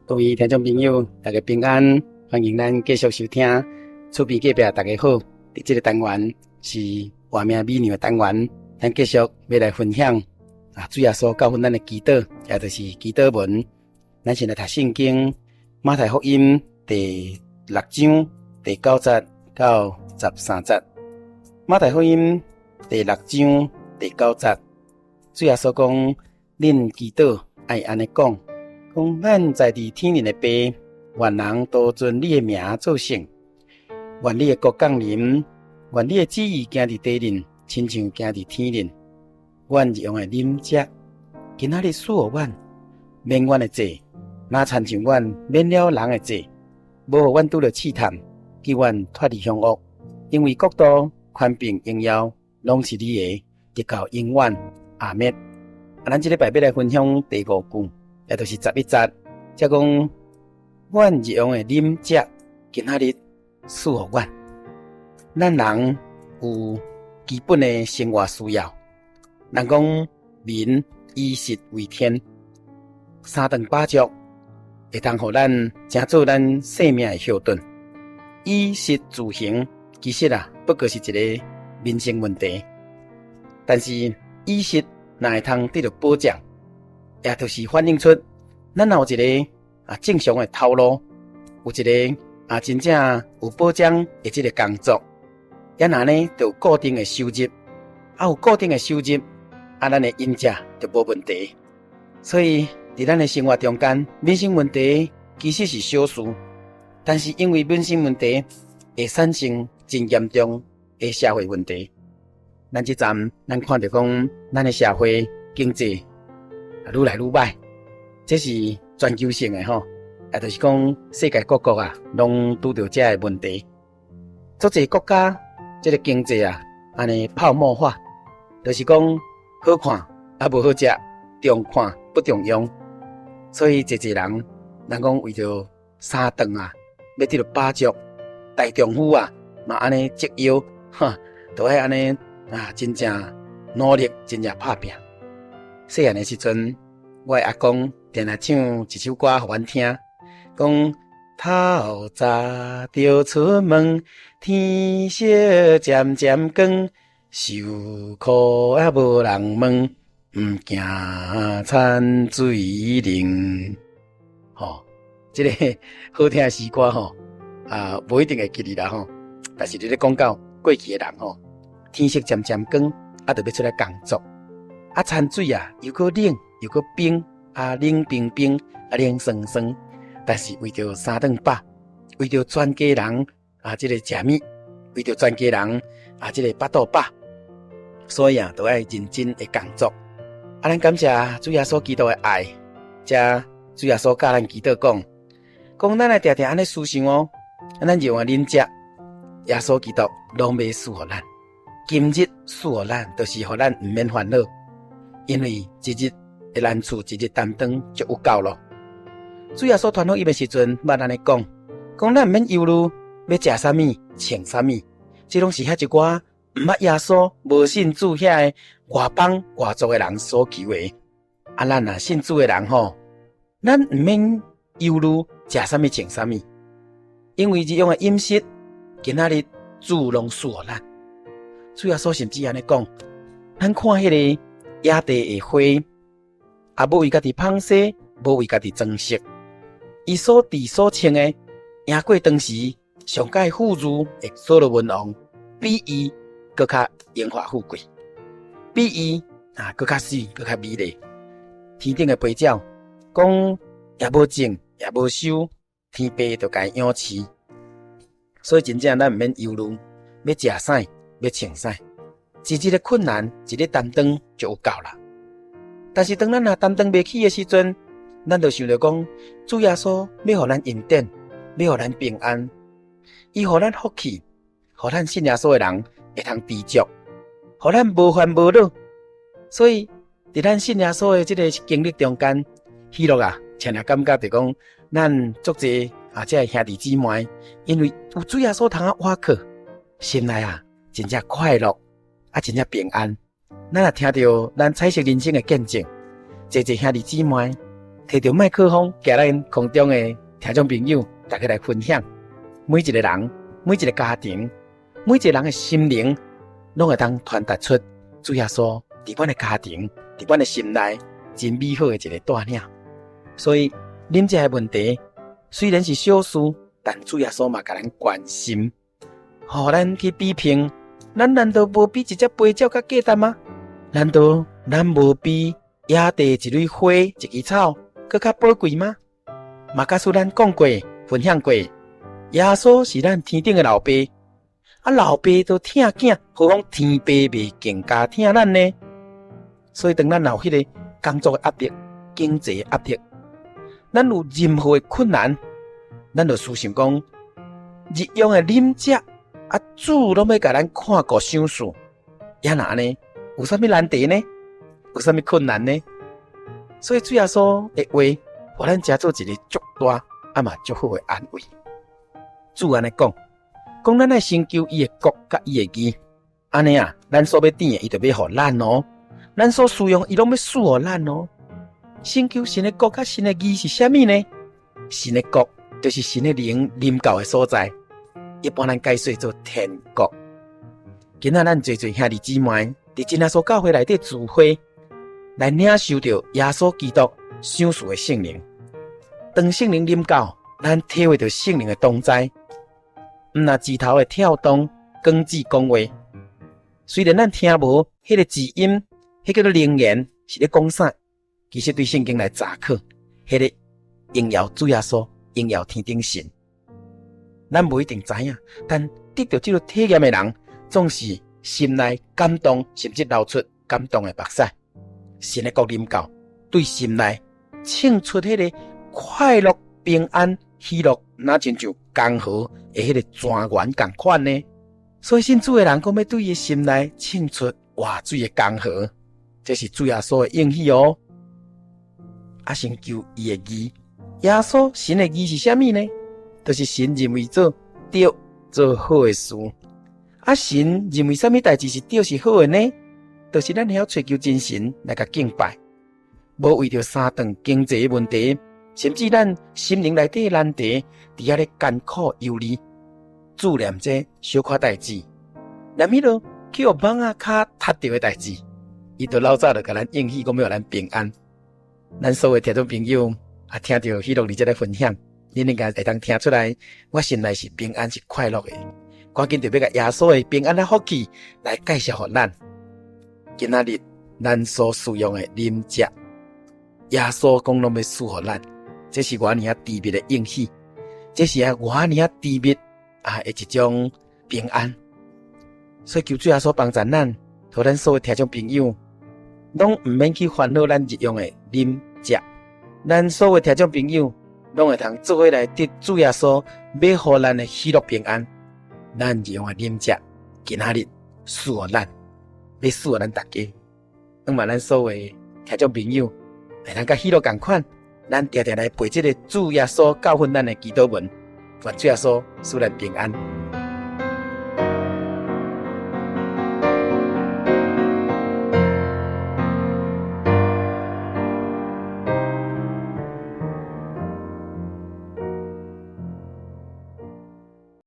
各位聽眾朋友，大家平安，歡迎咱繼續收聽。厝邊隔壁大家好，佇這個單元是活命美娘的單元，咱繼續欲來分享啊，主耶穌教訓咱的祈禱，也就是祈禱文。咱先來讀聖經，馬太福音第六章第九節到十三節。馬太福音第六章第九節，主耶穌講：恁祈禱愛按呢講，講咱在佇天頂的爸，願人都尊你的名做聖，願你的國降臨，願你的旨意行佇地頂，親像行佇天頂。阮日用的飲食，今仔日賜予阮，免阮的債，若親像阮免了人的債，無予阮拄著試探，救阮脫離兇惡。因為國度、權柄、榮耀，攏是你的，直到永遠。阿們。啊，咱這禮拜欲來分享第五句，也就是11節，才講阮日用的飲食，今仔日賜予阮。咱人有基本的生活需要，人講民以食為天，三頓飽足會當予咱成做咱生命的後盾。衣食住行其實啊，不過是一個民生問題，但是衣食若會通得著保障，也就是反映出咱若有一個啊正常的頭路，有一個啊真正有保障的這個工作，也若呢就有固定的收入，啊有固定的收入，啊咱的飲食就無問題。所以佇咱的生活中間，民生問題其實是小事，但是因為民生問題會產生真嚴重的社會問題。咱這陣咱看著講，咱的社會經濟愈來愈䆀，這是全球性的吼，也就是講世界各國啊，攏拄著這个問題。足濟國家這個經濟啊，按呢泡沫化，就是講好看啊無好食，中看不中用，所以濟濟人，人講為著三頓啊，欲得著飽足，大丈夫啊，嘛按呢折腰，哈，都愛按呢啊，真正努力，真正拍拚。細漢的時陣，我的阿公定定唱一首歌予阮聽，講透早就出門，天色漸漸光，受苦也無人問，毋驚田水冷。吼，這个好聽的詩歌吼，啊，無一定會記得啦吼。但是你咧講到過去的人吼，天色漸漸光，啊，就欲出來工作，啊，田水啊，又閣冷又閣冰，啊，冷冰冰，啊，冷酸酸。但是為著三頓飽，為著全家人啊，這個食物，為著全家人啊，這個腹肚飽，所以啊，都愛認真的工作。啊，咱感謝主耶穌基督的愛，遮主耶穌教咱祈禱講，講咱來定定按呢思想哦，咱日用的飲食，耶穌基督攏欲賜予咱。今日賜予咱，就是予咱毋免煩惱，因為一日的難處，一日擔當就有夠咯。主耶穌傳福音的時陣，捌按呢講，講咱毋免憂慮，欲食啥物，穿啥物，這攏是遐一寡毋捌耶穌、無信主遐个外邦外族的人所求的。啊，咱若信主的人吼，咱毋免憂慮食啥物、穿啥物，因為日用的飲食，今仔日主攏賜予咱。主耶穌甚至按呢講，咱看彼个野地的花，也無為家己紡紗，無為家己裝飾，伊所佇所穿的，贏過當時上蓋富裕的所羅門王，比伊閣較榮華富貴，比伊啊閣較媠，閣較美麗。天頂的飛鳥，講也無種，也無收，天父就共伊養飼。所以真正咱毋免憂慮，欲食啥，欲穿啥，一日的困難，一日擔當就有夠啦。但是當咱若擔當袂起的時陣，咱就想著講，主耶穌欲予咱恩典，欲予咱平安，伊予咱福氣，予咱信耶穌的人會通知足，予咱無煩無惱。所以，佇咱信耶穌的這个經歷中間，喜樂啊，常常感覺就講，咱足濟啊，這个兄弟姊妹，因為有主耶穌通啊倚靠，心內啊，真正快樂，啊，真正平安。咱若聽著咱彩色人生的見證，濟濟兄弟姊妹，提著麥克風，共咱空中的聽眾朋友，大家來分享。每一個人，每一個家庭，每一個人的心靈，攏會當傳達出主耶穌佇阮的家庭，佇阮的心內真美好的一個帶領。所以，啉食的問題雖然是小事，但主耶穌嘛共咱關心，予咱去比拼。咱難道無比一隻飛鳥較價值嗎？難道咱無比野地一蕊花、一枝草閣較寶貴嗎？嘛假使咱講過、分享過，耶穌是咱天頂的老爸，啊老爸都疼囝，何況天爸袂更加疼咱呢？所以當咱有彼个工作的壓力、經濟的壓力，咱有任何的困難，咱就思想講，日用的飲食，啊主攏欲共咱看顧賞賜，抑若按呢？有啥物難題呢？有啥物困難呢？所以主耶穌的話，予咱成做一个足大啊嘛足好的安慰。主按呢講，講咱愛先求伊的國佮伊的義，按呢啊，咱所欲得的，伊就欲予咱哦。咱所需用，伊攏欲賜予咱哦。先求神的國佮神的義是啥物呢？神的國就是神的靈臨到的所在，一般咱解說做天國。今仔咱濟濟兄弟姊妹佇真耶穌教會內底聚會，來領受著耶穌基督賞賜的聖靈。當聖靈臨到，咱體會著聖靈的同在，毋若舌頭會跳動，講字講話。雖然咱聽無彼个字音，彼叫做靈言，是咧講啥？其實對聖經來查考，彼个榮耀主耶穌，榮耀天頂神。咱無一定知影，但得著這个體驗的人，總是心內感動，甚至流出感動的目屎。神的國臨到，對心內唱出彼个快樂、平安、喜樂，若親像江河的彼个泉源仝款呢？所以信主的人講欲對伊心內唱出活水的江河，這是主耶穌的應許哦。啊，先求伊的義，耶穌神的義是啥物呢？就是神認為做對、做好的事。啊，神認為啥物代誌是對是好的呢？就是咱會曉揣求真神來共敬拜，無為著三頓經濟的問題，甚至咱心靈內底的難題，佇遐咧艱苦憂慮，注念這小可代誌，連彼落去予蠓仔跤踢著的代誌，伊就老早就共咱應許講欲予咱平安。咱所有聽眾朋友啊，聽著喜樂佇這咧分享，恁應該會當聽出來，我心內是平安是快樂的。趕緊就欲共耶穌的平安的福氣來介紹予咱。今仔日咱所使用的飲食，耶穌講攏欲賜予咱，這是偌爾仔甜蜜的應許，這是啊偌爾仔甜蜜啊的一種平安。所以求主耶穌幫助咱，予咱所有聽眾朋友，攏毋免去煩惱咱日用的飲食，咱所有聽眾朋友攏會通做伙來得主耶穌欲予咱的喜樂平安。咱日用的飲食，今仔日賜予咱，欲賜予咱大家。希望咱所有聽眾朋友會當佮喜樂仝款，咱定定來背這个主耶穌教訓咱的祈禱文，願主耶穌賜咱平安。